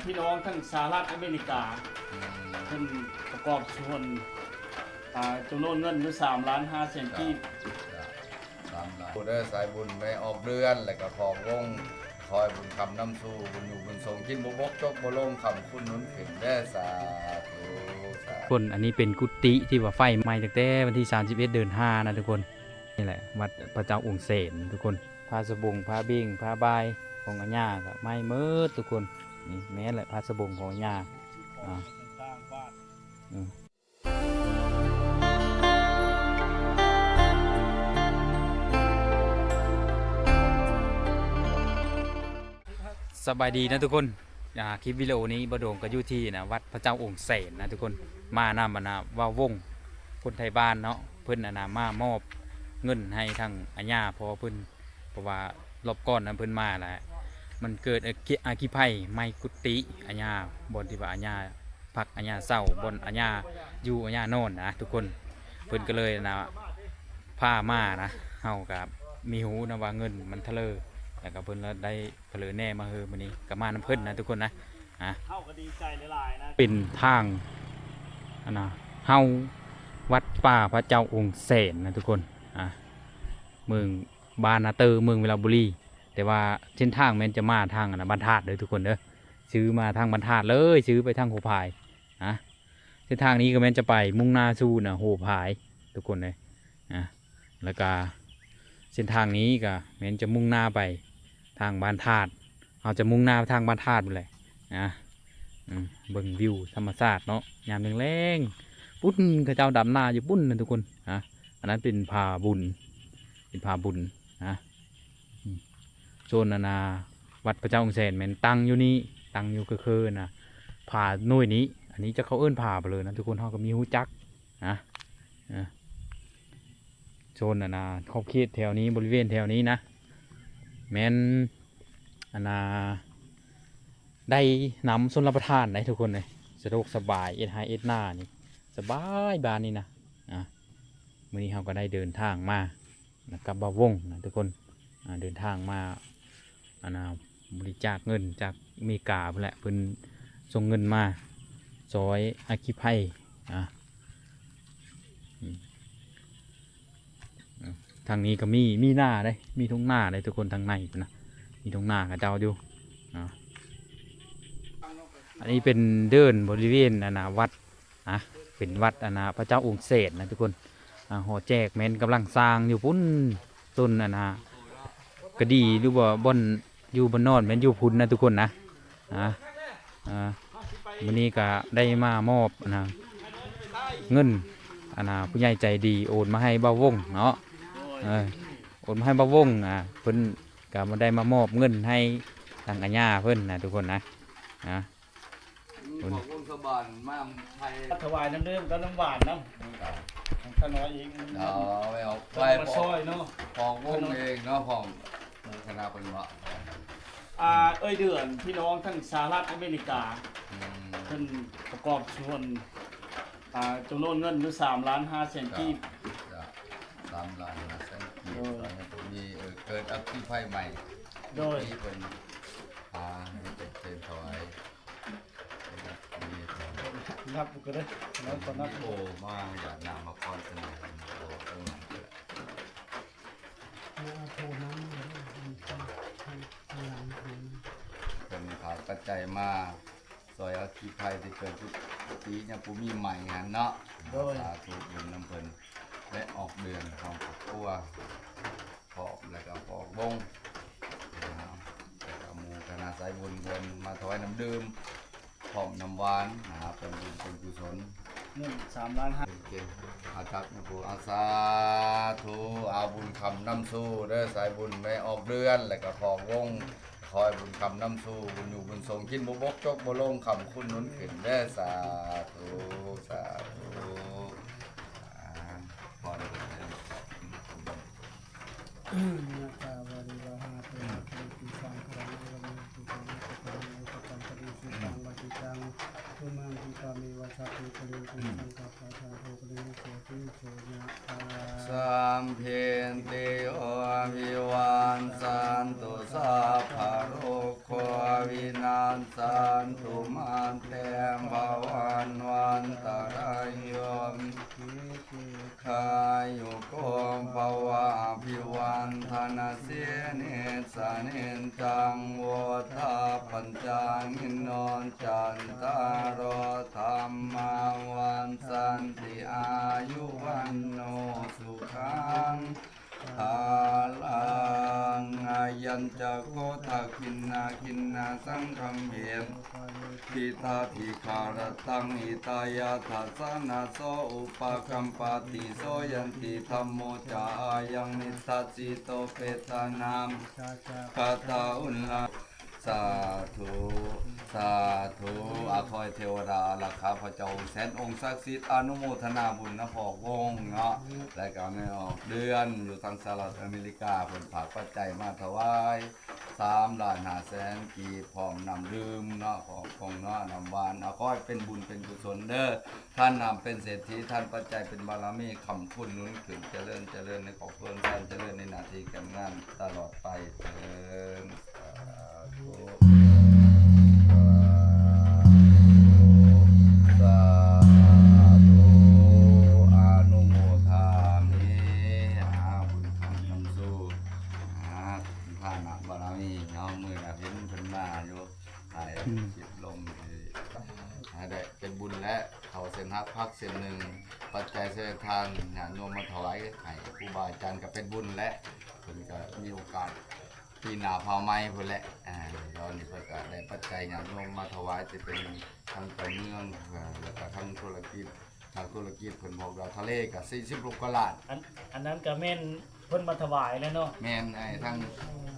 ພີ່ນ້ອງທັງສະຫະລັດອາເມລິກາ ອືມ ເພິ່ນປະກອບສ່ວນ ອ່າ ຈຳນວນເງິນຢູ່ສາມລ້ານຫ້າແສນກີບ. ສາມລ້ານ ເດີ ສາຍບຸນແມ່ອອກເດືອນ ແລະກະຂອງວົງ ຂໍໃຫ້ບຸນຄຳນຳສູ່ ບຸນຢູ່ບຸນສົງ ກິນບໍ່ບົກ ຕົກບໍ່ລົງ ຄ້ຳຄູນໜູນຂຶ້ນເດີ ສາທຸ ສາທຸ. ຄົນ ອັນນີ້ເປັນກຸຕິທີ່ວ່າໄຟໄໝ້ຕັ້ງແຕ່ວັນທີສາມສິບເອັດ ເດືອນຫ້ານະທຸກຄົນ. ນີ້ແຫຼະວັດພະເຈົ້າອົງແສນທຸກຄົນ. ຜ້າສະບົງ ຜ້າເບັງ ຜ້າບ່າຍຂອງອາຍາກະໄໝ້ໝົດທຸກຄົນ. ນີ້ແມ່ນແຫຼະຜ້າສະບົງຂອງອາຍາ ອາ ອືມ. ສະບາຍດີນະທຸກຄົນ. ອ່າ ຄລິບວິດີໂອນີ້ບ່າວໂດງກໍຢູ່ທີ່ນະ ວັດພະເຈົ້າອົງແສນນະທຸກຄົນ. ມານຳອັນນະ ບ່າວວົງ ຄົນໄທບ້ານເນາະ ເພິ່ນອັນນະ ມາມອບເງິນໃຫ້ທາງອາຍາພໍ່ເພິ່ນ ເພາະວ່າລອບກ່ອນນັ້ນເພິ່ນມາແລ້ວ ມັນເກີດອາກິ ອາກິໄພໄໝ້ກຸຕິອາຍາ ບ່ອນທີ່ວ່າອາຍາພັກ ອາຍາເຊົາ ບ່ອນອາຍາຢູ່ ອາຍານອນນະທຸກຄົນ. ເພິ່ນກໍເລີຍນະ ພາມານະ ເຮົາກໍມີຮູ້ນະວ່າເງິນມັນທະເລີ ແລ້ວກໍເພິ່ນລະໄດ້ ເພິ່ນເລີຍແນມາເຮີ ມື້ນີ້ກໍມານຳເພິ່ນນະທຸກຄົນນະ. ອາ ເຮົາກໍດີໃຈຫຼາຍໆນະ ເປັນທາງ ອັນນະ ເຮົາ ວັດປ່າພະເຈົ້າອົງແສນນະທຸກຄົນ. ອາ ເມືອງ ບ້ານນາເຕີ ເມືອງວິລະບູລີ. ແຕ່ວ່າເສັ້ນທາງແມ່ນຈະມາທາງ ອັນນະ ບ້ານທາດເດີທຸກຄົນເດີ. ຊື່ມາທາງບ້ານທາດເລີຍ ຊື່ໄປທາງໂພພາຍນະ. ເສັ້ນທາງນີ້ກໍແມ່ນຈະໄປມຸ່ງໜ້າສູ່ນະ ໂພພາຍທຸກຄົນເດີ. ອາ ແລ້ວກະເສັ້ນທາງນີ້ກໍແມ່ນຈະມຸ່ງໜ້າໄປທາງບ້ານທາດ ເຮົາຈະມຸ່ງໜ້າໄປທາງບ້ານທາດພຸ້ນແຫຼະນະ. ອືມ ເບິ່ງວິວທຳມະຊາດເນາະ ຍາມແລງໆ ປຸ້ນ ເຂົາເຈົ້າດຳນາຢູ່ປຸ້ນນະທຸກຄົນນະ. ອັນນັ້ນເປັນຜາບຸນ ເປັນຜາບຸນນະ. ອືມ ໂຊນອັນນາ ວັດພະເຈົ້າອົງແສນແມ່ນຕັ້ງຢູ່ນີ້ ຕັ້ງຢູ່ຄືໆນະ ຜາໜ່ວຍນີ້. ອັນນີ້ຈັກເຂົາເອີ້ນຜາຫຍັງເລີຍນະທຸກຄົນ ເຮົາກໍມີຮູ້ຈັກນະ. ເອີ ໂຊນອັນນາ ຂອບເຂດແຖວນີ້ ບໍລິເວນແຖວນີ້ນະ ແມ່ນອັນນາ ໄດ້ນຳຊົນລະປະທານໄດ໋ທຸກຄົນເອີຍ. ສະດວກສະບາຍ ເຮັດໄຮ່ເຮັດນານີ້ສະບາຍບ້ານນີ້ນະ. ອາ ມື້ນີ້ເຮົາກໍໄດ້ເດີນທາງມາກັບບ່າວວົງນະທຸກຄົນ. ອາ ເດີນທາງມາ ອັນນາ ບໍລິຈາກເງິນຈາກອາເມລິກາພຸ້ນແຫຼະ ເພິ່ນສົ່ງເງິນມາຊ່ອຍອັກຄີໄພ. ອາ ອືມ ທາງນີ້ກໍມີ ມີນາເດ້ ມີທົ່ງນາເດ້ທຸກຄົນ ທາງໃນພຸ້ນນະ ມີທົ່ງນາເຂົາເຈົ້າຢູ່. ອາ ອັນນີ້ເປັນເດີ່ນບໍລິເວນ ອັນນາ ວັດ ອາ ເປັນວັດ ອັນນາ ພະເຈົ້າອົງແສນນະທຸກຄົນ. ອາ ຫໍແຈກແມ່ນກຳລັງສ້າງຢູ່ພຸ້ນ ຕົ້ນ ອັນນາ ກະດີ ຫຼືວ່າບ່ອນຢູ່ບ່ອນນອນແມ່ນຢູ່ພຸ້ນນະທຸກຄົນນະ. ອາ ອາ ມື້ນີ້ກະໄດ້ມາມອບ ອັນນາ ເງິນ ອັນນາ ຜູ້ໃຫຍ່ໃຈດີໂອນມາໃຫ້ບ່າວວົງເນາະ. ເອີ ໂອນມາໃຫ້ບ່າວວົງ ອາ ເພິ່ນກະມາ ໄດ້ມາມອບເງິນໃຫ້ທາງອາຍາເພິ່ນນະທຸກຄົນນະ. ອາ ອືມ ຂອບຄຸນຊາວບ້ານມາໄທ ຖວາຍນ້ຳດື່ມກັບນ້ຳຫວານນຳ ຂອງຂ້ານ້ອຍເອງ. ເອົາໄວ້ເອົາໄປ ມາຊ່ອຍເນາະ ຂອງວົງເອງເນາະ ຂອງໝູ່ຄະນະເພິ່ນເນາະ. ອ່າ ເອື້ອຍເດືອນ ພີ່ນ້ອງທາງສະຫະລັດອາເມລິກາ ອືມ ເພິ່ນປະກອບສ່ວນ ອ່າ ຈຳນວນເງິນຢູ່ສາມລ້ານຫ້າແສນກີບ. ສາມລ້ານຫ້າແສນກີບ. ໂດຍ ຕອນນີ້ມີ ເອີ ເກີດອັກຄີໄພໄໝ້ ໂດຍ ທີ່ເພິ່ນ ອ່າ ເປັນເຊນຖວາຍ ນັບກໍໄດ້ ນັບກໍນັບ ໂອ ມາຢາດນ້ຳມາກ່ອນ ເພິ່ນ ໂອ ເພິ່ນ ເພິ່ນພາກັນໃຈມາ ຊ່ອຍອັກຄີໄພທີ່ເກີດຢູ່ປີນີ້ ຜູ້ມີໄໝ້ຫັ້ນເນາະ. ໂດຍ ສາທຸບຸນນຳເພິ່ນ ແລະ ອອກເດືອນພ້ອມຄອບຄົວ ພ້ອມ ແລະ ກໍອອກວົງ ແລະ ກໍໝູ່ຄະນະສາຍບຸນເພິ່ນມາຖວາຍນ້ຳດື່ມ ພ້ອມນ້ຳຫວານນະ ເປັນບຸນເປັນກຸສົນ ເງິນສາມລ້ານຫ້າ ເກັ່ງໆ ອາ ຈັບຍາປູ ອາ ສາທຸ ອາ ບຸນຄຳນຳສູ່ເດີ ສາຍບຸນແມ່ອອກເດືອນ ແລະ ກໍຂອງວົງ ຂໍໃຫ້ບຸນຄຳນຳສູ່ ບຸນຢູ່ບຸນສົງ ກິນບໍ່ບົກ ຕົກບໍ່ລົງ ຄ້ຳຄູນໜູນຂຶ້ນເດີ ສາທຸ ສາທຸ. ອາ ພໍແລ້ວ ຍະຖາ ວາລິວະຫາ ເຕ ສະ ເລ ຕິ ສາ ຄະ ລັງ ເອ ວະ ເມ ຕິ ສະ ເມ ສະ ເມ ສະ ກຳ ປະ ລິ ສຸ ຕັງ ວະ ຕິ ຕັງ ຕຸ ມະ ຕິ ກາ ເມ ວະ ສະ ເພ ປະ ເລ ຕຸ ສັງ ກະ ປາ ທາ ໂທ ປະ ເລ ໂສ ຕິ ໂສ ຍະ ຖາ ສຳ ເພ ຕິ ໂຍ ວິ ວັດ ສັນ ຕຸ ສັບ ພະ ໂຣ ໂຄ ວິນັດສັນຕຸ ມະເຕ ພະວັນວັນຕະລາໂຍ ສຸຂາຍຸໂກ ພະວະ ອະພິວັນທະນະສີລິສະນິດຈັງ ວຸດທະປັດຈາຍິໂນ ຈັດຕາໂລ ທຳມາ ວັດສັນຕິ ອາຍຸ ວັນໂນ ສຸຂັງ ພະລັງ ອາຍັນຈະໂຄ ທັກຂິນາ ຂິນາສັງຄະເມ ພິຕາທິຄາລະຕັງ ຫິຕາຍະທັດສະນະ ໂສ ອຸປະກັມປະຕິ ໂສ ຍັນຕິ ທຳໂມ ຈະ ອາຍັງ ນິດທັດສິໂຕ ເປຕານັງ ຄະຕາອຸນລະ ສາທຸ ສາທຸ ອາ ຂໍໃຫ້ເທວະດາອາລັກຂາ ພະເຈົ້າອົງແສນອົງສັກສິດ ອະນຸໂມທະນາບຸນນຳພໍ່ວົງເນາະ ແລະກະແມ່ອອກເດືອນຢູ່ທາງສະຫະລັດອາເມລິກາ ເພິ່ນຝາກປັດໄຈມາຖວາຍ ສາມລ້ານຫ້າແສນກີບ ພ້ອມນ້ຳດື່ມເນາະ ຂອງ ຂອງເນາະ ນ້ຳຫວານ ອາ ຂໍໃຫ້ເປັນບຸນເປັນກຸສົນເດີ ທານນ້ຳເປັນເສດຖີ ທານປັດໄຈເປັນບາລະມີ ຄ້ຳຄູນໜູນຂຶ້ນ ຈະເລີນ ຈະເລີນໃນຄອບຄົວ ຈະເລີນໃນໜ້າທີ່ການງານຕະຫຼອດໄປ ເທີ້ນ ສາທຸ ສາທຸ ສາທຸ ອະນຸໂມທາມິ ອາ ບຸນຄຳຄຳຊູ ອາ ທານະບາລະມີເນາະ ມື້ນະເຫັນເພິ່ນມາຢູ່ ຖ່າຍ ອືມ ຄລິບລົງ ໃຫ້ໄດ້ເປັນບຸນແລະ ເຂົ້າເສັ້ນຮັກຜັກເສັ້ນໜຶ່ງ ປັດໄຈໃສ່ທານ ຍາດໂຍມມາຖວາຍໃຫ້ຄູບາອາຈານກໍເປັນບຸນແລະ ເພິ່ນກໍມີໂອກາດ ປີໜ້າຟ້າວໃໝ່ພຸ້ນແຫຼະ ອາ ດອນນີ້ເພິ່ນກໍໄດ້ປັດໄຈຍາດໂຍມມາຖວາຍ ຈະເປັນທັງເຈົ້າເມືອງ ອາ ແລ້ວກໍທັງທຸລະກິດ ນັກທຸລະກິດເພິ່ນບອກວ່າທະເລກໍສີ່ສິບກວ່າລ້ານ ອັນ ອັນນັ້ນກໍແມ່ນເພິ່ນມາຖວາຍແລ້ວເນາະ ແມ່ນ ໃຫ້ທັງ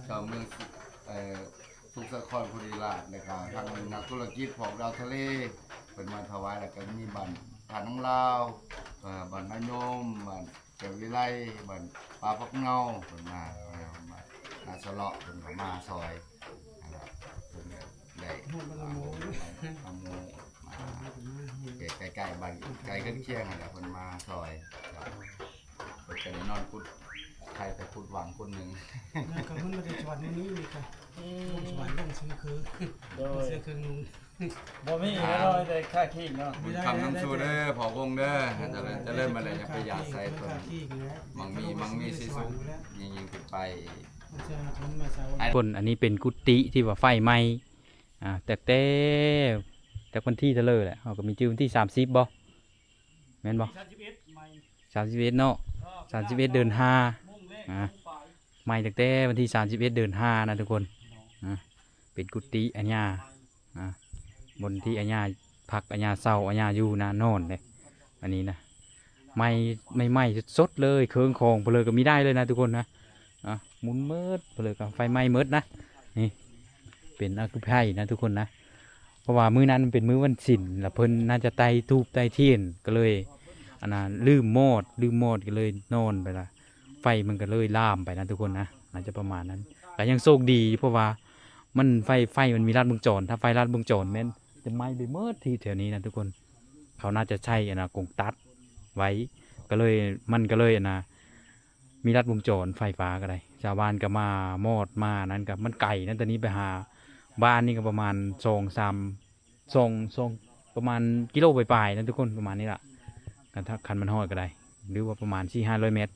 ເຈົ້າເມືອງ ເອີ ສຸກສາຄອນ ພູຣິລາດ ແລ້ວກໍທັງນັກທຸລະກິດພວກລາວທະເລ ເພິ່ນມາຖວາຍ ແລ້ວກໍມີບ້ານທ່ານາງລາວ ເອີ ບ້ານນາຍົມ ບ້ານ ແກ້ວວິໄລ ບ້ານປ່າຜັກເນົ່າ ເພິ່ນມາ ເອີ ມາ ມາສະເລາະ ເພິ່ນກໍມາຊ່ອຍ ແລ້ວເພິ່ນກໍໄດ້ເອົາໝູ ເອົາໝູມາ ໃກ້ໆ ບ້ານໃກ້ເຄືອນຄຽງຫັ້ນແຫຼະ ເພິ່ນມາຊ່ອຍ ເພິ່ນກໍໄດ້ນອນກຸດໄຂ່ໄປກຸດຫວ່າງຄົນໜຶ່ງ ນັ້ນກໍເພິ່ນມາຈາກສະຫວັນມື້ນີ້ນີ້ກໍ ອືມ ລົງສະຫວັນລົງຊື່ຄື ໂດຍ ເສື້ອເຄື່ອງນຸ່ງ ບໍ່ມີແລ້ວ ແຕ່ຄ່າຄີງເນາະ ບຸນຄຳນຳສູ່ເດີ ພໍ່ວົງເດີ ຈະເລີນ ຈະເລີນມາແລ້ວ ຢ່າໄປຢາດໃສ່ເພິ່ນ ມັງມີ ມັງມີສີສຸກ ຍິ່ງໆຂຶ້ນໄປ ຄົນ ອັນນີ້ເປັນກຸຕິທີ່ວ່າໄຟໄໝ້ ອ່າ ແຕ່ ແຕ່ ແຕ່ວັນທີເທົ່າໃດແຫຼະ ເຮົາກໍມີຈື່ວັນທີສາມສິບບໍ່ ແມ່ນບໍ່ ສາມສິບເອັດ ເນາະ ສາມສິບເອັດ ເດືອນຫ້າ ອ່າ ໄໝ້ຕັ້ງແຕ່ວັນທີສາມສິບເອັດ ເດືອນຫ້ານະທຸກຄົນ ອ່າ ເປັນກຸຕິອາຍາ ອ່າ ບ່ອນທີ່ອາຍາພັກ ອາຍາເຊົາ ອາຍາຢູ່ນະ ນອນເດ້ ອັນນີ້ນະ ໄໝ້ ໄໝ້ໆ ສົດໆ ເລີຍ ເຄື່ອງຂອງເພິ່ນເລີຍກໍມີໄດ້ເລີຍນະທຸກຄົນນະ ອ່າ ໝຸນໝົດ ເພິ່ນເລີຍກໍໄຟໄໝ້ໝົດນະ ນີ້ ເປັນອາກຸໄພນະທຸກຄົນນະ ເພາະວ່າມື້ນັ້ນມັນເປັນມື້ວັນສິນ ແລ້ວເພິ່ນໜ້າຈະໄຕ້ທູບໄຕ້ທຽນ ກໍເລີຍ ອັນນ່າ ລືມມອດ ລືມມອດ ກໍເລີຍນອນໄປລະ ໄຟມັນກໍເລີຍລາມໄປນະທຸກຄົນນະ ໜ້າຈະປະມານນັ້ນ ກໍຍັງໂຊກດີ ເພາະວ່າມັນ ໄຟ ໄຟມັນມີລັດວົງຈອນ ຖ້າໄຟລັດວົງຈອນແມ່ນຈະໄໝ້ໄປໝົດທີ່ແຖວນີ້ນະທຸກຄົນ ເຂົາໜ້າຈະໃຊ້ ອັນນ່າ ກົງຕັດໄວ້ ກໍເລີຍ ມັນກໍເລີຍ ອັນນ່າ ມີລັດວົງຈອນໄຟຟ້າກໍໄດ້ ຊາວບ້ານກໍມາ ມອດມານັ້ນກໍ ມັນໄກນະ ແຕ່ນີ້ໄປຫາບ້ານນີ້ກໍປະມານສອງສາມ ສອງ ສອງ ປະມານກິໂລປາຍໆນະທຸກຄົນ ປະມານນີ້ລະ ຄັນ ຖ້າ ຄັນມັນຮອດກໍໄດ້ ຫຼືວ່າປະມານສີ່ຫ້າຮ້ອຍແມັດ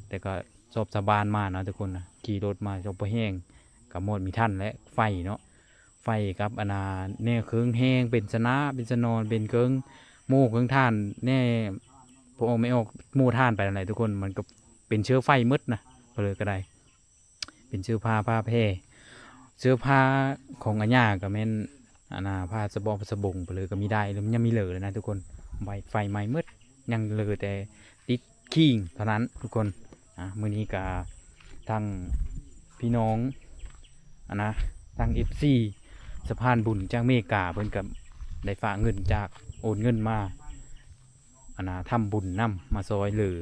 ແຕ່ກໍສອບຊາວບ້ານມານະທຸກຄົນນະ ຂີ່ລົດມາ ສອບບໍ່ແຮງ ກໍມອດມີທັນແຫຼະ ໄຟເນາະ ໄຟກັບ ອັນນ່າ ແນວເຄື່ອງແຮງ ເປັນສະໜາ ເປັນສະໜອນ ເປັນເຄື່ອງໂມ້ເຄື່ອງຖ່ານແດ່ ພໍອອກແມ່ອອກໂມ້ຖ່ານໄປນັ້ນແຫຼະທຸກຄົນ ມັນກໍເປັນເຊື້ອໄຟໝົດນະ ເພິ່ນເລີຍກໍໄດ້ ເປັນເສື້ອຜ້າ ຜ້າແພ ເສື້ອຜ້າຂອງອາຍາກໍແມ່ນ ອັນນ່າ ຜ້າສະເບາະ ຜ້າສະບົງ ເພິ່ນເລີຍກໍມີໄດ້ ແລ້ວມັນຍັງມີເຫຼືອເລີຍນະທຸກຄົນ ໄຟ ໄຟໄໝ້ໝົດ ຍັງເຫຼືອແຕ່ຕິດຄີງເທົ່ານັ້ນທຸກຄົນ ອ່າ ມື້ນີ້ກໍທາງພີ່ນ້ອງ ອັນນ່າ ທາງເອັຟຊີສະພານບຸນຈາກເມກາ ເພິ່ນກໍໄດ້ຝາກເງິນຈາກ ໂອນເງິນມາ ອັນນ່າ ທຳບຸນນຳ ມາຊ່ອຍເຫຼືອ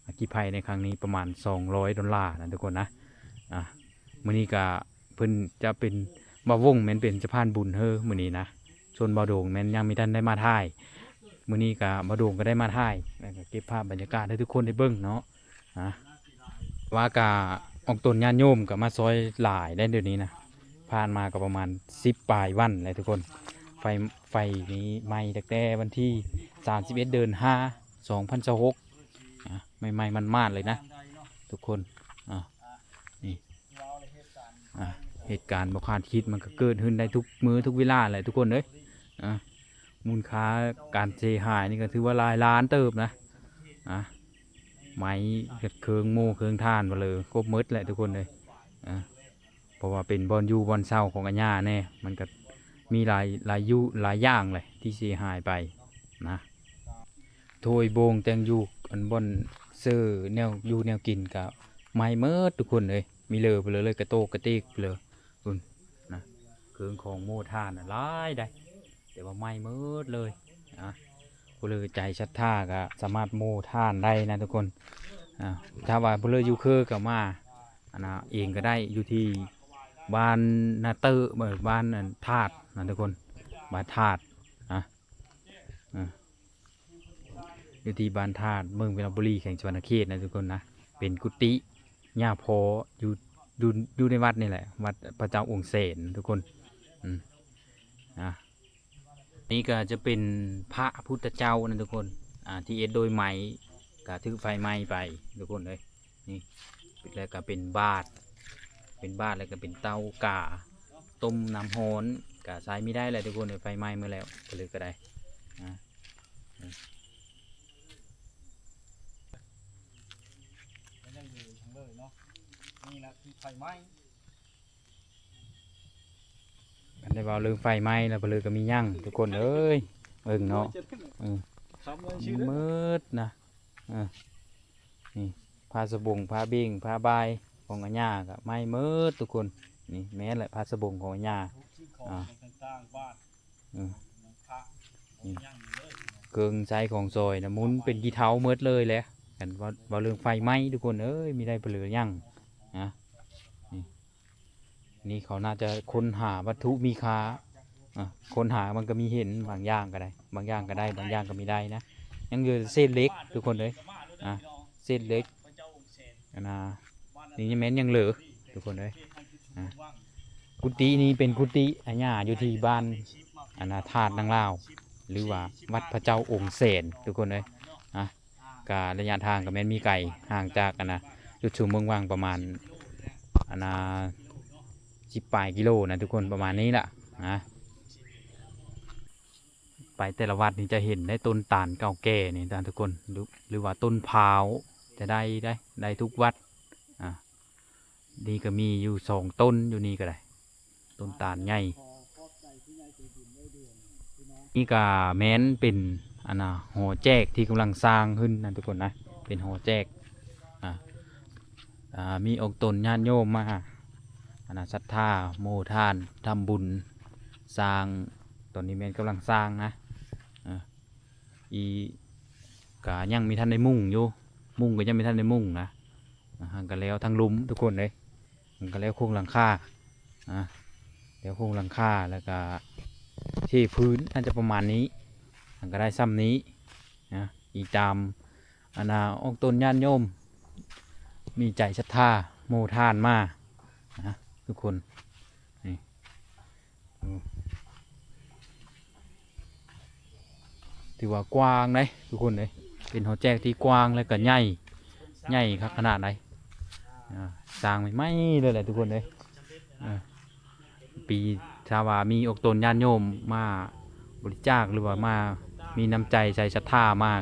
ອາ ກິໄພໃນຄັ້ງນີ້ປະມານສອງຮ້ອຍໂດລານະທຸກຄົນນະ ອ່າ ມື້ນີ້ກະເພິ່ນຈະເປັນ ບ່າວວົງແມ່ນເປັນສະພານບຸນເຮີມື້ນີ້ນະ ສ່ວນບ່າວໂດງແມ່ນຍັງມີທັນໄດ້ມາຖ່າຍ ມື້ນີ້ກະບ່າວໂດງກໍໄດ້ມາຖ່າຍ ແລ້ວກໍເກັບພາບບັນຍາກາດໃຫ້ທຸກຄົນໄດ້ເບິ່ງເນາະ ອ່າ ວ່າກະອອກຕົນຍາດໂຍມກໍມາຊ່ອຍຫຼາຍໄດ໋ດຽວນີ້ນະ ຜ່ານມາກໍປະມານສິບປາຍວັນແຫຼະທຸກຄົນ. ໄຟ ໄຟນີ້ໄໝ້ຕັ້ງແຕ່ວັນທີສາມສິບເອັດ ເດືອນຫ້າ ສອງພັນຊາວຫົກ ອາ ໃໝ່ໆ ໝາດໆ ເລີຍນະທຸກຄົນ. ອາ ນີ້ ອາ ເຫດການບໍ່ຄາດຄິດມັນກໍເກີດຂຶ້ນໄດ້ທຸກມື້ທຸກເວລາແຫຼະທຸກຄົນເອີຍ. ອາ ມູນຄ່າການເສຍຫາຍນີ້ກໍຖືວ່າຫຼາຍລ້ານເຕີບນະ. ອາ ໄໝ້ເຄື່ອງໂມ່ເຄື່ອງຖ່ານເບີ ຄົບໝົດແຫຼະທຸກຄົນເອີຍ. ອາ ເພາະວ່າເປັນບ່ອນຢູ່ບ່ອນເຊົາຂອງອາຍາແດ່ ມັນກໍມີຫຼາຍ ຫຼາຍຢູ່ ຫຼາຍຢ່າງແຫຼະທີ່ເສຍຫາຍໄປນະ. ໂຖຍໂບ່ງແຕ່ງຢູ່ ອັນບ່ອນເຊີແນວຢູ່ແນວກິນກໍໄໝ້ໝົດທຸກຄົນເອີຍ. ມີເລີໄປເລີຍ ເລີຍກະໂຕກກະເຕກໄປເລີຍພຸ້ນນະ. ເຄື່ອງຂອງໂມ່ຖ່ານນະຫຼາຍໃດ ແຕ່ວ່າໄໝ້ໝົດເລີຍນະ. ຜູ້ໃດໃຈສັດທາກໍສາມາດໂມ່ຖ່ານໄດ້ນະທຸກຄົນ. ອາ ຖ້າວ່າຜູ້ໃດຢູ່ເຄີກໍມາ ອັນນະ ເອງກໍໄດ້ ຢູ່ທີ່ບ້ານນາເຕີ ເອີ ບ້ານອັນທາດນະທຸກຄົນ ບ້ານທາດນະ. ເອີ ຢູ່ທີ່ບ້ານທາດ ເມືອງວິລະບູລີ ແຂວງສະຫວັນນະເຂດນະທຸກຄົນນະ. ເປັນກຸຕິຍ່າພໍ່ ຢູ່ ຢູ່ ຢູ່ໃນວັດນີ້ແຫຼະ ວັດພະເຈົ້າອົງແສນນະທຸກຄົນ. ອາ ນີ້ກໍຈະເປັນພະພຸດທະເຈົ້ານະທຸກຄົນ ອາ ທີ່ເຮັດໂດຍໄມ້ ກໍຖືກໄຟໄໝ້ໄປທຸກຄົນເອີຍ. ນີ້ ແລ້ວກໍເປັນບາດ ເປັນບາດ ແລ້ວກໍເປັນເຕົ້າກາ ຕົ້ມນ້ຳຮ້ອນ ກໍໃຊ້ບໍ່ໄດ້ແລ້ວທຸກຄົນເອີຍ. ໄຟໄໝ້ໝົດແລ້ວ ກໍເລີຍກໍໄດ້ ອາ ກໍຍັງຢູ່ເທິງເລີຍເນາະ. ນີ້ລະຄືໄຟໄໝ້. ຄັນໄດ້ເວົ້າເລື່ອງໄຟໄໝ້ແລ້ວ ເພິ່ນກໍມີຫຍັງທຸກຄົນເອີຍ ເບິ່ງເນາະ. ເອີ ໝົດນະ. ເອີ ນີ້ຜ້າສະບົງ ຜ້າເບັງ ຜ້າບ່າຍຂອງອາຍາກໍໄໝ້ໝົດທຸກຄົນ. ນີ້ແມ່ນແຫຼະ ຜ້າສະບົງຂອງອາຍາ. ອາ ອືມ ເຄື່ອງໃຊ້ຂອງສອຍນະ ໝຸນເປັນຂີ້ເທົາໝົດເລີຍແຫຼະ. ຄັນເວົ້າ ເວົ້າເລື່ອງໄຟໄໝ້ທຸກຄົນເອີຍ ມີໄດ້ບໍ່ເຫຼືອຫຍັງນະ. ນີ້ ນີ້ເຂົາໜ້າຈະຄົ້ນຫາວັດຖຸມີຄ່າ ອາ ຄົ້ນຫາ ມັນກໍມີເຫັນບາງຢ່າງກໍໄດ້ ບາງຢ່າງກໍໄດ້ ບາງຢ່າງກໍມີໄດ້ນະ. ຍັງເຫຼືອເສດເຫຼັກທຸກຄົນເອີຍ ອາ ເສດເຫຼັກ ອັນນະ ນີ້ຍັງແມ່ນຍັງເຫຼືອທຸກຄົນເອີຍ. ອາ ກຸຕິນີ້ເປັນກຸຕິອາຍາຢູ່ທີ່ບ້ານ ອັນນະ ທາດນາງລາວ ຫຼືວ່າວັດພະເຈົ້າອົງແສນທຸກຄົນເອີຍ. ອາ ກະໄລຍະທາງກໍແມ່ນມີໄກ ຫ່າງຈາກ ອັນນະ ຈຸດຊຸມເມືອງວັງປະມານ ອັນນະ ສິບປາຍກິໂລນະທຸກຄົນ ປະມານນີ້ລະນະ. ໄປແຕ່ລະວັດນີ້ຈະເຫັນໄດ້ຕົ້ນຕານເກົ່າແກ່ນີ້ນະທຸກຄົນ ຫຼື ຫຼືວ່າຕົ້ນພ້າວ ຈະໄດ້ ໄດ້ ໄດ້ທຸກວັດ. ອາ ນີ້ກໍມີຢູ່ສອງຕົ້ນ ຢູ່ນີ້ກໍໄດ້ ຕົ້ນຕານໃຫຍ່. ນີ້ກໍແມ່ນເປັນ ອັນນະ ຫໍແຈກທີ່ກຳລັງສ້າງຂຶ້ນນະທຸກຄົນນະ ເປັນຫໍແຈກ. ອາ ອາ ມີອົງຕົນຍາດໂຍມມາ ອັນນະ ສັດທາໂມທານທຳບຸນສ້າງ ຕອນນີ້ແມ່ນກຳລັງສ້າງນະ. ອາ ອີ ກະຍັງມີທັນໄດ້ມຸງຢູ່ ມຸງກໍຍັງມີທັນໄດ້ມຸງນະ. ອາ ຫາກະແລ້ວທັງລຸ່ມທຸກຄົນເອີຍ ຫາກະແລ້ວໂຄງຫຼັງຄາ ອາ ແລ້ວໂຄງຫຼັງຄາ ແລ້ວກະເທພື້ນ ໜ້າຈະປະມານນີ້ ຫາກະໄດ້ຊ່ຳນີ້ນະ. ອີຕາມ ອັນນະ ອອກຕົນຍາດໂຍມ ມີໃຈສັດທາໂມທານມານະທຸກຄົນ. ນີ້ ຖືວ່າກວ້າງເດ້ທຸກຄົນເດ້ ເປັນຫໍແຈກທີ່ກວ້າງ ແລ້ວກໍໃຫຍ່ ໃຫຍ່ຄັກຂະໜາດໃດ. ອາ ສ້າງໃໝ່ໆເລີຍແຫຼະທຸກຄົນເດ້. ເອີ ປີ ຖ້າວ່າມີອົກຕົນຍາດໂຍມມາບໍລິຈາກ ຫຼືວ່າມາມີນ້ຳໃຈໃສ່ສັດທາມາ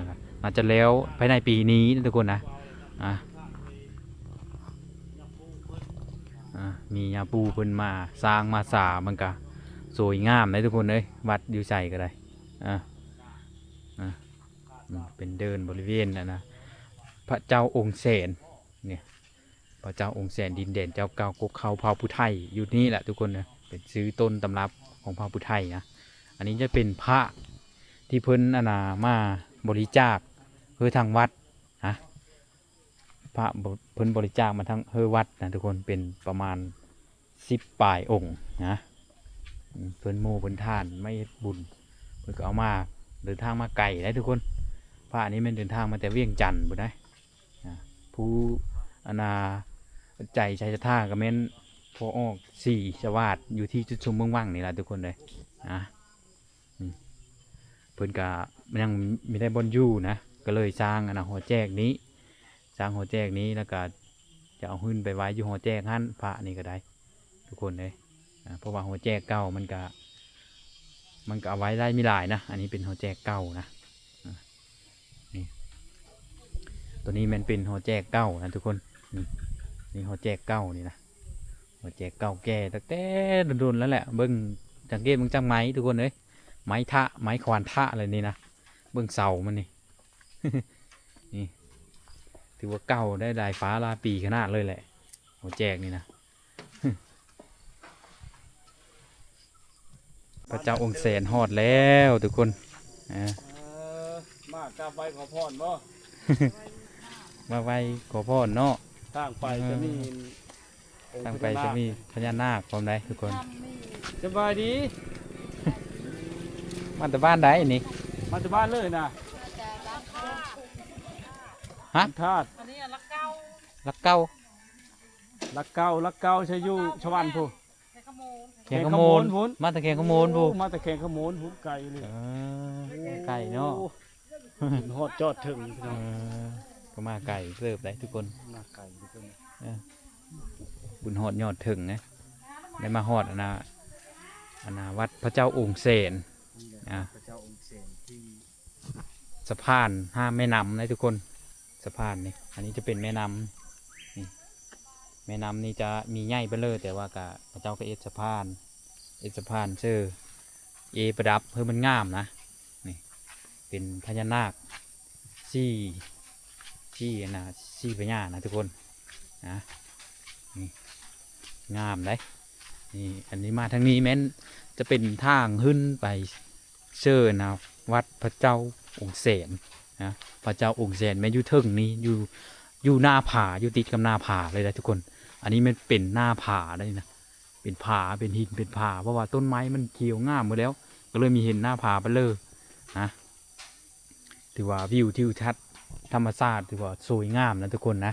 ອາດຈະແລ້ວພາຍໃນປີນີ້ນະທຸກຄົນນະ. ອາ ອາ ມີຍາປູ່ເພິ່ນມາສ້າງມາສາ ມັນກະສວຍງາມເດ້ທຸກຄົນເອີຍ ວັດຢູ່ໃສກໍໄດ້. ອາ ອາ ອືມ ເປັນເດີ່ນບໍລິເວນ ອັນນະ ພະເຈົ້າອົງແສນ ນີ້ ພະເຈົ້າອົງແສນ ດິນແດນເຈົ້າເກົ່າ ກົກເຄົ້າເຜົ່າຜູ້ໄທ ຢູ່ນີ້ແຫຼະທຸກຄົນເດີ ເປັນຊື່ຕົ້ນຕຳລັບຂອງເຜົ່າຜູ້ໄທນະ. ອັນນີ້ຈະເປັນພະທີ່ເພິ່ນ ອັນນະ ມາບໍລິຈາກເພື່ອທາງວັດນະ. ພະ ເພິ່ນບໍລິຈາກມາທາງເຮືອວັດນະທຸກຄົນ ເປັນປະມານສິບປາຍອົງນະ. ອືມ ເພິ່ນໂມເພິ່ນທານມາເຮັດບຸນ ເພິ່ນກໍເອົາມາ ເດີນທາງມາໄກເດ້ທຸກຄົນ. ພະນີ້ແມ່ນເດີນທາງມາແຕ່ວຽງຈັນພຸ້ນນະ. ອາ ຜູ້ ອັນນາ ໃຈໃສ່ສັດທາກໍແມ່ນ ພໍອອກສີສະຫວາດ ຢູ່ທີ່ຈຸດຊົມເມືອງວັງນີ້ລະທຸກຄົນເອີຍ. ອ່າ ອືມ ເພິ່ນກະຍັງມີໄດ້ບ່ອນຢູ່ນະ ກະເລີຍສ້າງອັນນະຫໍແຈກນີ້ ສ້າງຫໍແຈກນີ້ ແລ້ວກະຈະເອົາຫຶ້ນໄປໄວ້ຢູ່ຫໍແຈກຫັ້ນ ພະນີ້ກະໄດ້ທຸກຄົນເອີຍ. ອ່າ ເພາະວ່າຫໍແຈກເກົ່າມັນກະ ມັນກະເອົາໄວ້ໄດ້ມີຫຼາຍນະ. ອັນນີ້ເປັນຫໍແຈກເກົ່ານະ. ອ່າ ນີ້ ໂຕນີ້ແມ່ນເປັນຫໍແຈກເກົ່ານະທຸກຄົນ. ນີ້ ນີ້ຫໍແຈກເກົ່ານີ້ນະ ຫໍແຈກເກົ່າແກ່ຕັ້ງແຕ່ດົນໆແລ້ວແຫຼະ. ເບິ່ງ ສັງເກດເບິ່ງຈາກໄມ້ທຸກຄົນເອີຍ ໄມ້ທະ ໄມ້ຂວານທະເລີຍນີ້ນະ. ເບິ່ງເສົາມັນນີ້ ນີ້ ຖືວ່າເກົ່າໄດ້ຫຼາຍຟ້າຫຼາຍປີຂະໜາດເລີຍແຫຼະ ຫົວແຈກນີ້ນະ. ພະເຈົ້າອົງແສນຮອດແລ້ວທຸກຄົນ. ເອີ ເອີ ມາກາບໄຫວ້ຂໍພອນບໍ່? ມາໄຫວ້ຂໍພອນເນາະ. ທາງໄປຈະມີ ເອີ ໂອ້ ທາງໄປຈະມີພະຍານາກພ້ອມໃດ໋ທຸກຄົນ. ສະບາຍດີ. ມາແຕ່ບ້ານໃດນີ້? ມາແຕ່ບ້ານເລີຍນະ. ຮະ? ທາດ ອັນນີ້ຫຼັກເກົ້າ ຫຼັກເກົ້າ ຫຼັກເກົ້າ ຫຼັກເກົ້າ ໃສຢູ່ສະຫວັນພຸ້ນ. ແຂວງຄຳມ່ວນພຸ້ນ ມາແຕ່ແຂວງຄຳມ່ວນພຸ້ນ. ໂອ້ ມາແຕ່ແຂວງຄຳມ່ວນພຸ້ນ ໄກເລີຍ. ເອີ ໄກເນາະ. ໂອ້ ບຸນຮອດຍອດເຖິງພີ່ນ້ອງ. ເອີ ກະມາໄກເຕີບໄດ໋ທຸກຄົນ ມາໄກທຸກຄົນ. ເອີ ບຸນຮອດຍອດເຖິງນະ ໄດ້ມາຮອດອັນນະ ອັນນະ ວັດພະເຈົ້າອົງແສນ. ອ່າ ພະເຈົ້າອົງແສນທີ່ ສະພານຂ້າມແມ່ນ້ຳນະທຸກຄົນ ສະພານນີ້. ອັນນີ້ຈະເປັນແມ່ນ້ຳນີ້ ແມ່ນ້ຳນີ້ຈະມີໃຫຍ່ເບີດເລີ ແຕ່ວ່າກະ ເຂົາເຈົ້າກະເຮັດສະພານ ເຮັດສະພານເຊີ ເອ ປະດັບໃຫ້ມັນງາມນະ. ນີ້ເປັນພະຍານາກສີ່ ສີ່ອັນນະ ສີ່ພະຍານະທຸກຄົນນະ. ນີ້ງາມໃດ໋. ນີ້ ອັນນີ້ມາທາງນີ້ແມ່ນຈະເປັນທາງຂຶ້ນໄປເຊີນະ ວັດພະເຈົ້າອົງແສນນະ. ພະເຈົ້າອົງແສນແມ່ນຢູ່ເທິງນີ້ ຢູ່ ຢູ່ໜ້າຜາ ຢູ່ຕິດກັບໜ້າຜາເລີຍນະທຸກຄົນ. ອັນນີ້ແມ່ນເປັນໜ້າຜາໄດ໋ນະ ເປັນຜາ ເປັນຫີນ ເປັນຜາ ເພາະວ່າຕົ້ນໄມ້ມັນຂຽວງາມໝົດແລ້ວ ກະເລີຍມີເຫັນໜ້າຜາໄປເລີຍນະ. ຖືວ່າວິວທິວທັດທຳມະຊາດຖືວ່າສວຍງາມນະທຸກຄົນນະ.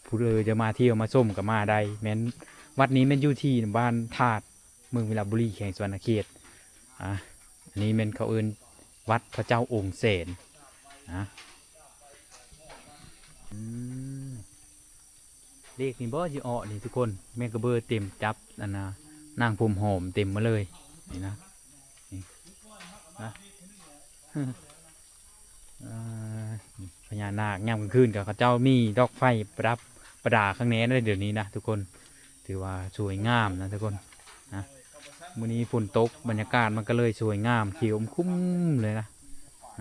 ຜູ້ໃດຈະມາທ່ຽວມາຊົມກະມາໄດ້. ແມ່ນ ວັດນີ້ແມ່ນຢູ່ທີ່ບ້ານທາດ ເມືອງວິລະບູລີ ແຂວງສະຫວັນນະເຂດ. ອ່າ ອັນນີ້ແມ່ນເຂົາເອີ້ນວັດພະເຈົ້າອົງແສນນະ. ອືມ ເລກນີ້ບໍ່ ຊິເອາະນີ້ທຸກຄົນ ແມ່ນກະເບີເຕັມຈັບອັນນະ ນາງຜົມຫອມເຕັມມາເລີຍນີ້ນະ. ນີ້ນະ ເອີ ພະຍານາກ ຍາມກາງຄືນກະເຂົາເຈົ້າມີດອກໄຟປະດັບປະດາຄັກແນ່ເດ ດຽວນີ້ນະທຸກຄົນ ຖືວ່າສວຍງາມນະທຸກຄົນນະ. ມື້ນີ້ຝົນຕົກ ບັນຍາກາດມັນກະເລີຍສວຍງາມ ຂຽວອາຄຸມເລີຍນະ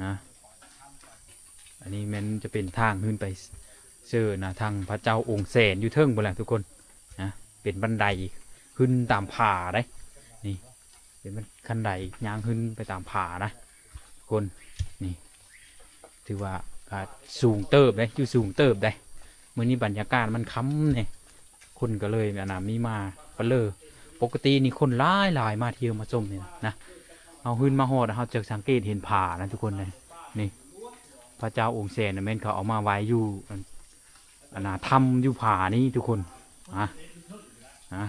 ນະ. ອັນນີ້ແມ່ນຈະເປັນທາງຂຶ້ນໄປເຊີນະ ທາງພະເຈົ້າອົງແສນຢູ່ເທິງພຸ້ນແຫຼະທຸກຄົນນະ. ເປັນບັນໄດຂຶ້ນຕາມຜາເດ້ ນີ້ ເປັນບັນໄດຍ່າງຂຶ້ນໄປຕາມຜານະທຸກຄົນ. ນີ້ ຖືວ່າກະສູງເຕີບເດ້ ຢູ່ສູງເຕີບເດ້. ມື້ນີ້ບັນຍາກາດມັນຄ່ຳນີ້ ຄົນກະເລີຍອັນນະ ມີມາປະເລີ. ປົກກະຕິນີ້ຄົນຫຼາຍໆ ມາທ່ຽວມາຊົມນີ້ນະ. ເຮົາຂຶ້ນມາຮອດ ເຮົາຈະສັງເກດເຫັນຜານະທຸກຄົນເອີຍ. ນີ້ ພະເຈົ້າອົງແສນນະ ແມ່ນເຂົາເອົາມາໄວ້ຢູ່ອັນ ອັນນະ ຖ້ຳຢູ່ຜານີ້ທຸກຄົນ. ອ່າ ອ່າ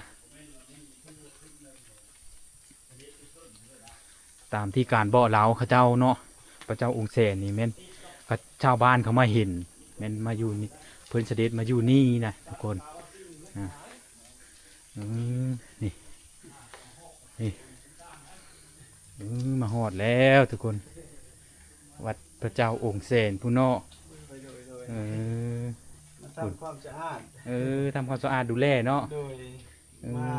ຕາມທີ່ການບອກເລົ່າເຂົາເຈົ້າເນາະ ພະເຈົ້າອົງແສນນີ້ແມ່ນ ເຂົາ ຊາວບ້ານເຂົາມາເຫັນ ແມ່ນມາຢູ່ນີ້ ເພິ່ນສະເດັດມາຢູ່ນີ້ນະທຸກຄົນ. ອ່າ ອືມ ນີ້ ນີ້ ອືມ ມາຮອດແລ້ວທຸກຄົນ ວັດພະເຈົ້າອົງແສນພຸ້ນເນາະ. ເອີ ມາທຳຄວາມສະອາດ ເອີ ທຳຄວາມສະອາດດູແລເນາະ. ໂດຍ ເອີ ມາ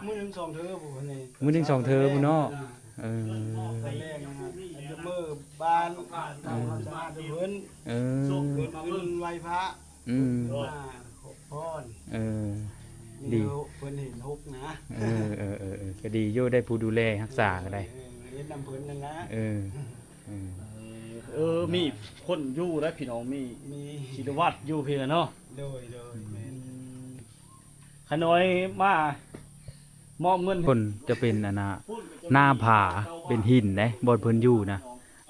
ມື້ໜຶ່ງສອງເທື່ອພຸ້ນນີ້ ມື້ໜຶ່ງສອງເທື່ອພຸ້ນເນາະ. ເອີ ເອີ ຕອນແລກນະ ເອີ ມື້ບ້ານ ເອີ ທຳຄວາມສະອາດເພິ່ນ ເອີ ເພິ່ນໄຫວ້ພະ ອືມ ມາຂໍພອນ ເອີ ດີ ເພິ່ນເຫັນທຸກນະ. ເອີ ເອີ ເອີ ເອີ ກະດີຢູ່ ໄດ້ຜູ້ດູແລຮັກສາກະໄດ້ ເອີ ເອີ ເຮັດນຳເພິ່ນນັ້ນນະ. ເອີ ເອີ ເອີ ມີຄົນຢູ່ໄດ໋ພີ່ນ້ອງ ມີ ມີ ສິລະວັດຢູ່ພີ້ລະເນາະ. ໂດຍ ໂດຍ ອືມ ແມ່ນ ຂະນ້ອຍມາມອບເງິນ ເພິ່ນຈະເປັນອັນນະ ໜ້າຜາ ເປັນຫີນເດ້ ບ່ອນເພິ່ນຢູ່ນະ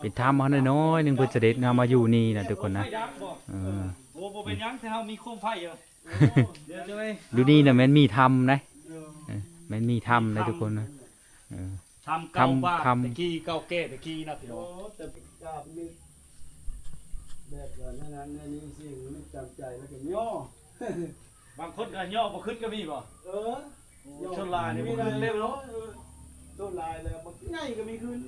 ເປັນຖ້ຳເຮົານ້ອຍໆໜຶ່ງ ເພິ່ນສະເດັດເຮົາມາຢູ່ນີ້ນະທຸກຄົນນະ. ເອີ ໂອ້ ບໍ່ເປັນຫຍັງ ແຕ່ເຮົາມີໂຄມໄຟຢູ່. ໂດຍ ຢູ່ນີ້ນະແມ່ນມີຖ້ຳນະ ມັນມີຖ້ຳເດ້ທຸກຄົນນະ ເອີ ຖ້ຳເກົ່າ ຖ້ຳ ບ້ານ ຖ້ຳ ແຕ່ກີ້ ເກົ່າແກ່ແຕ່ກີ້ນະພີ່ນ້ອງ. ໂອ້ ແຕ່ກາບມີແບບວ່ານັ້ນນັ້ນນີ້ ສິ່ງມັນຈຳໃຈແລ້ວກໍຍໍ້ ບາງຄົນກໍຍໍ້ບໍ່ຂຶ້ນກໍມີບໍ່? ເອີ ໂອ້ ສ່ວນຫຼາຍນີ້ບໍ່ຂຶ້ນເລີຍເນາະ. ເອີ ສ່ວນຫຼາຍແລ້ວບໍ່ໄງກໍມີຂຶ້ນ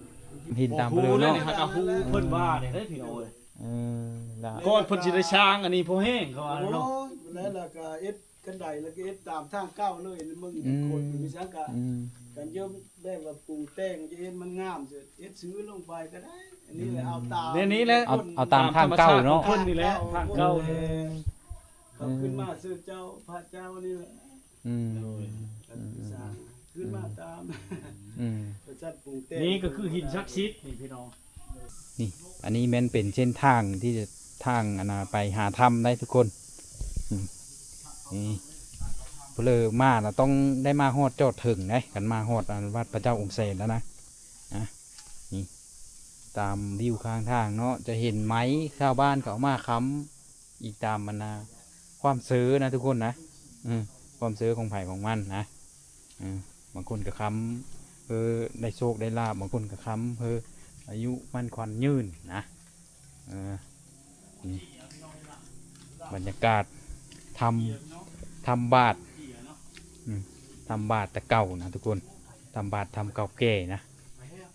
ຫີນຕາມເພິ່ນເນາະ ຫາກະຮູ້ເພິ່ນວ່ານີ້ເດ້ພີ່ນ້ອງເອີຍ. ເອີ ກ່ອນເພິ່ນຊິໄດ້ສ້າງອັນນີ້ພໍແຮງເຂົາວ່າເນາະ. ໂອ້ຍ ແລ້ວ ແລ້ວກໍເຮັດ ຄັນໃດແລ້ວກໍເຮັດຕາມທາງເກົ່າເລີຍ ເບິ່ງ ອືມ ຄົນມີສັງກະ ອືມ ກັນຍົມແບບວ່າປຸງແຕ່ງຈະເຮັດມັນງາມ ຈະເຮັດຊື່ລົງໄປກໍໄດ້. ອັນນີ້ແຫຼະ ອືມ ເອົາຕາມ ແນວນີ້ແຫຼະ ເອົາ ເອົາຕາມທາງເກົ່າເນາະ ຕາມທຳມະຊາດຂອງເພິ່ນນີ້ແຫຼະ ທາງເກົ່າ ເອີ ເຂົາຂຶ້ນມາຊື່ເຈົ້າ ພະເຈົ້ານີ້ແຫຼະ. ອືມ ໂດຍ ອືມ ຂຶ້ນມາຕາມ ອືມ ປະຈັດປຸງແຕ່ງ ນີ້ກໍຄືຫີນສັກສິດນີ້ພີ່ນ້ອງ. ນີ້ ອັນນີ້ແມ່ນເປັນເສັ້ນທາງທີ່ຈະ ທາງ ອັນນ່າ ໄປຫາຖ້ຳໄດ້ທຸກຄົນ. ອືມ ນີ້ ຜູ້ເລີມາລະຕ້ອງໄດ້ມາຮອດຈອດເຖິງເດ້ ຄັນມາຮອດ ອັນ ວັດພະເຈົ້າອົງແສນແລ້ວນະ. ນະ ນີ້ ຕາມວິວຂ້າງທາງເນາະ ຈະເຫັນໄມ້ຊາວບ້ານເຂົາເອົາມາຄ້ຳ ອີກຕາມ ອັນນ່າ ຄວາມເຊື່ອນະທຸກຄົນນະ. ເອີ ຄວາມເຊື່ອຂອງໃຜຂອງມັນນະ. ເອີ ບາງຄົນກໍຄ້ຳເພື່ອໄດ້ໂຊກໄດ້ລາບ ບາງຄົນກໍຄ້ຳເພື່ອອາຍຸໝັ້ນຂວັນຍືນນະ. ເອີ ນີ້ ບັນຍາກາດຖ້ຳ ຖ້ຳບາດ ອືມ ຖ້ຳບາດແຕ່ເກົ່ານະທຸກຄົນ ຖ້ຳບາດ ຖ້ຳເກົ່າແກ່ນະ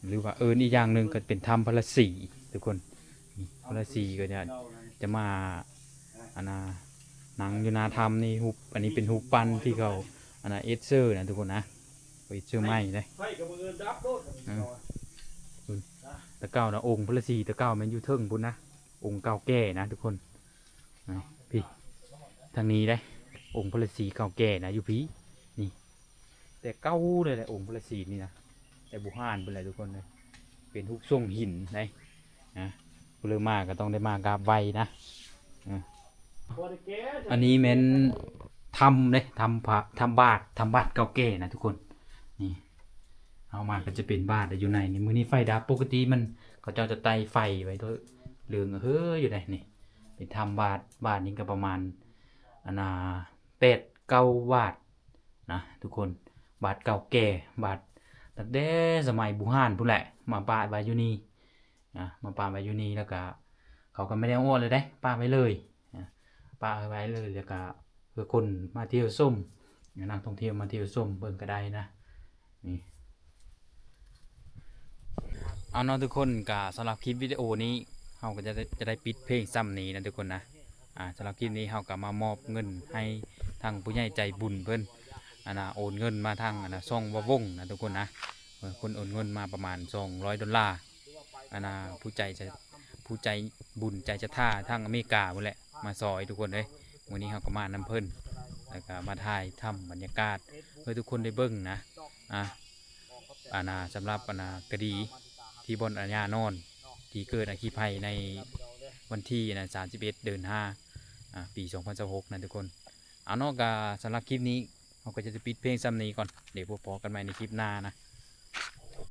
ຫຼືວ່າເອີ້ນອີກຢ່າງໜຶ່ງກໍເປັນຖ້ຳພະລາສີທຸກຄົນ. ນີ້ ພະລາສີກໍຈະ ຈະມາ ອັນນ່າ ນັ່ງຢູ່ໜ້າຖ້ຳນີ້ ຮູບ ອັນນີ້ເປັນຮູບປັ້ນທີ່ເຂົາ ອັນນ່າ ເຮັດເຊີນະທຸກຄົນນະ ເຮັດເຊີໃໝ່ເດ້. ເອີ ແຕ່ເກົ່ານະ ອົງພະລາສີແຕ່ເກົ່າແມ່ນຢູ່ເທິງພຸ້ນນະ ອົງເກົ່າແກ່ນະທຸກຄົນ. ນີ້ ພີ້ ທາງນີ້ເດ້ ອົງພະລາສີເກົ່າແກ່ນະ ຢູ່ພີ້ ນີ້ ແຕ່ເກົ່າເລີຍແຫຼະ ອົງພະລາສີນີ້ນະ ແຕ່ບູຮານພຸ້ນແຫຼະທຸກຄົນເອີຍ ເປັນຮູບຊົງຫີນໃດ໋ນະ. ຜູ້ເລີມາກໍຕ້ອງໄດ້ມາກາບໄຫວ້ນະ. ເອີ ອັນນີ້ແມ່ນຖ້ຳເດ້ ຖ້ຳພະ ຖ້ຳບາດ ຖ້ຳບາດເກົ່າແກ່ນະທຸກຄົນ. ນີ້ ເຮົາມາກໍຈະເປັນບາດຢູ່ໃນນີ້ ມື້ນີ້ໄຟດັບ ປົກກະຕິມັນ ເຂົາເຈົ້າຈະໄຕ້ໄຟໄວ້ເດີ ເຫຼືອງເຮີຢູ່ໃດ໋ນີ້. ເປັນຖ້ຳບາດ ບາດນີ້ກໍປະມານ ອັນນ່າ ແປດເກົ້າບາດນະທຸກຄົນ ບາດເກົ່າແກ່ ບາດຕັ້ງແຕ່ສະໄໝບູຮານພຸ້ນແຫຼະ ມາປະໄວ້ຢູ່ນີ້ນະ ມາປະໄວ້ຢູ່ນີ້ ແລ້ວກະເຂົາກໍບໍ່ໄດ້ເອົາອອກເລີຍເດ້ ປະໄວ້ເລີຍນະ ປະໄວ້ເລີຍ ແລ້ວກະເພື່ອຄົນມາທ່ຽວຊົມ ນັກທ່ອງທ່ຽວມາທ່ຽວຊົມເບິ່ງກໍໄດ້ນະ. ນີ້ ເອົາເນາະທຸກຄົນ ກະສຳລັບຄລິບວິດີໂອນີ້ ເຮົາກໍຈະ ຈະໄດ້ປິດພຽງສ່ຳນີ້ນະທຸກຄົນນະ. ອ່າ ສຳລັບຄລິບນີ້ເຮົາກໍມາມອບເງິນໃຫ້ທາງຜູ້ໃຫຍ່ໃຈບຸນເພິ່ນ ອັນນ່າ ໂອນເງິນມາທາງ ອັນນ່າ ຊ່ອງວາວົງນະທຸກຄົນນະ. ເພິ່ນໂອນເງິນມາປະມານສອງຮ້ອຍໂດລາ ອັນນ່າ ຜູ້ໃຈ ຜູ້ໃຈບຸນໃຈສັດທາທາງອາເມລິກາພຸ້ນແຫຼະ ມາຊ່ອຍທຸກຄົນເອີຍ. ມື້ນີ້ເຮົາກໍມານຳເພິ່ນ ແລ້ວກໍມາຖ່າຍທຳບັນຍາກາດໃຫ້ທຸກຄົນໄດ້ເບິ່ງນະ. ອ່າ ອັນນ່າ ສຳລັບ ອັນນ່າ ກະດີທີ່ບ່ອນອາຍານອນ ທີ່ເກີດອັກຄີໄພໃນວັນທີ ອັນນ່າ ສາມສິບເອັດ ເດືອນຫ້າ ອ່າ ປີສອງພັນຊາວຫົກນະທຸກຄົນ. ເອົາເນາະ ກະສຳລັບຄລິບນີ້ ເຮົາກໍຈະປິດພຽງສ່ຳນີ້ກ່ອນ ດຽວພົບພໍ້ກັນໃໝ່ໃນຄລິບໜ້ານະ.